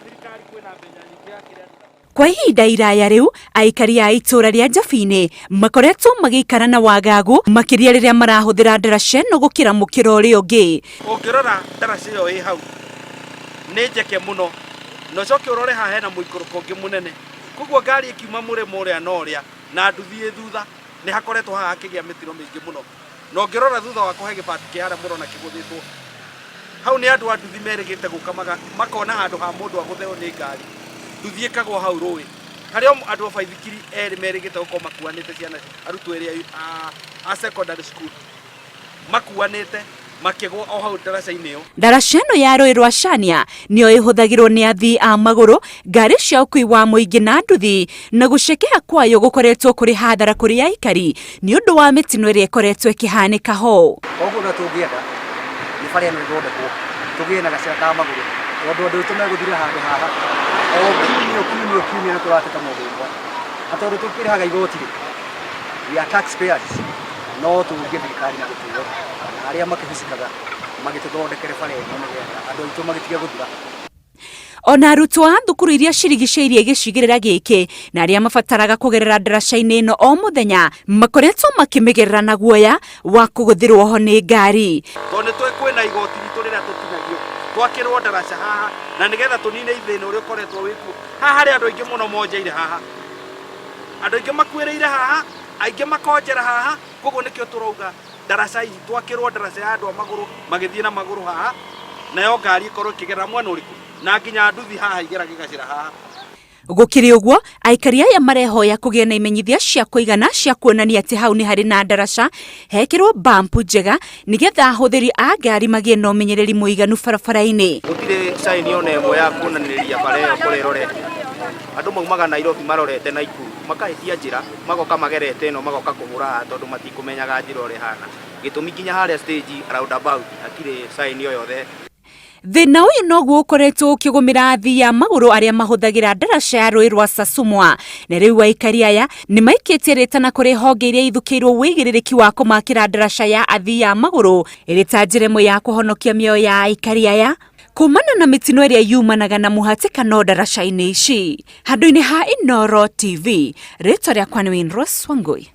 Thirikari kwĩna mbeca nyingĩ ya kĩrĩa. Kwa ihinda iraya rĩu, aikari a itũra rĩa Njabini makoretwo magĩikara na wagagu, makĩria rĩrĩa marahũthĩra ndaraca ĩno gũkĩra mũkĩra ũrĩa ũngĩ. Ũngĩrora ndaraca ĩyo ĩ hau nĩ njeke mũno, na ũcoke ũrore haha hena mũikũrũko ũngĩ mũnene, koguo ngari ĩkiuma mũrĩmo ũrĩa na ũrĩa na nduthi ĩ thutha, nĩ hakoretwo haha hakĩgĩa mĩtino mĩingĩ mũno. Na ũngĩrora thutha wakwa he gĩbati kĩ harĩa mũrona kĩgũthĩtwo hau, nĩ andũ a nduthi merĩgĩte gũka makona handũ ha mũndũ agũtheo nĩ ngari, nduthi ĩkagwo hau rũĩ harĩa andũ a baithikiri erĩ merĩgĩte gũkorwo makuanĩte ciana, arutwo erĩ a secondary school makuanĩte makĩgwa o hau ndaraca-inĩ ĩyo. Ndaraca ĩno ya rũĩ rwa Cania nĩyo ĩhũthagĩrwo nĩ athii a magũrũ, ngari cia ũkui wa mũingĩ na nduthi, na gũcekeha kwayo gũkoretwo kũrĩ hathara kũrĩ aikari nĩ ũndũ wa mĩtino ĩrĩa ĩkoretwo ĩkĩhanĩka ho. Koguo ũrĩa tũngĩenda nĩ bara ĩno ĩthondekwo, tũgĩe na gacĩra ka magũrũ, tondũ andũ aitũ megũthira handũ haha o kiumia, o kiumia, o kiumia, nĩ tũrateta mũndũ ũmwe. Na tondũ tũkĩrĩhaga igoti rĩ, we are taxpayers, no tũrie thirikari na gĩtĩo na arĩa makĩhucikaga magĩtũthondekere bara ĩno nĩgetha andũ aitũ magĩtige gũthira. Ona arutwo a thukuru iria cirigicĩirie gĩcigĩrĩra gĩkĩ na arĩa mabataraga kũgerera ndaraca-inĩ ĩno o mũthenya makoretwo makĩmĩgerera na guoya wa kũgũthĩrwo ho nĩ ngari. Tondũ nĩ tũĩ kwĩna igoti ritũ rĩrĩa tũtinagio twakĩrwo ndaraca haha, na nĩgetha tũnine ithĩna ũrĩa ũkoretwo wĩkuo haha. Harĩ andũ aingĩ mũno monjeire haha, andũ aingĩ makuĩrĩire haha, aingĩ makonjera haha. Koguo nĩkĩo tũrauga ndaraca ici twakĩrwo ndaraca ya andũ a magũrũ magĩthiĩ na magũrũ haha, nayo ngari ĩkorwo ĩkĩgerera mwena ũrĩkũ, na nginya nduthi haha igerage gacĩra haha. Gũkĩrĩ ũguo, aikari aya marehoya kũgĩe na imenyithia cia kũigana cia kuonania atĩ hau nĩ harĩ na ndaraca, hekĩrwo bampu njega nĩgetha ahũthĩri a ngari magĩe na ũmenyereri mũiganu barabara-inĩ. Gũtirĩ sign ona ĩmwe ya kuonanĩrĩria bara ĩyo kũrĩa ĩrorete. Andũ maumaga Nairobi marorete Naikuru, makahĩtia njĩra, magoka magerete ĩno, magoka kũhũra haha tondũ matikũmenyaga njĩra ũrĩa ĩhana. Gĩtũmi nginya harĩa stage roundabout hatirĩ sign o yothe. Thĩna ũyũ noguo ũkoretwo ũkĩgũmĩra athii a magũrũ arĩa mahũthagĩra ndaraca ya rũĩ rwa Sasumwa, na rĩu aikari aya nĩ maikĩtie rĩtana kũrĩ honge iria ithukĩirwo wĩigĩrĩrĩki wa kũmakĩra ndaraca ya athii a magũrũ ĩrĩ ta njĩra ĩmwe ya kũhonokia mĩoyo ya aikari aya kumana na mĩtino ĩrĩa yumanaga na mũhatĩkano ndaraca-inĩ ici. Handũ-inĩ ha Inooro TV, rĩtwa rĩakwa nĩ Winrose Wangui.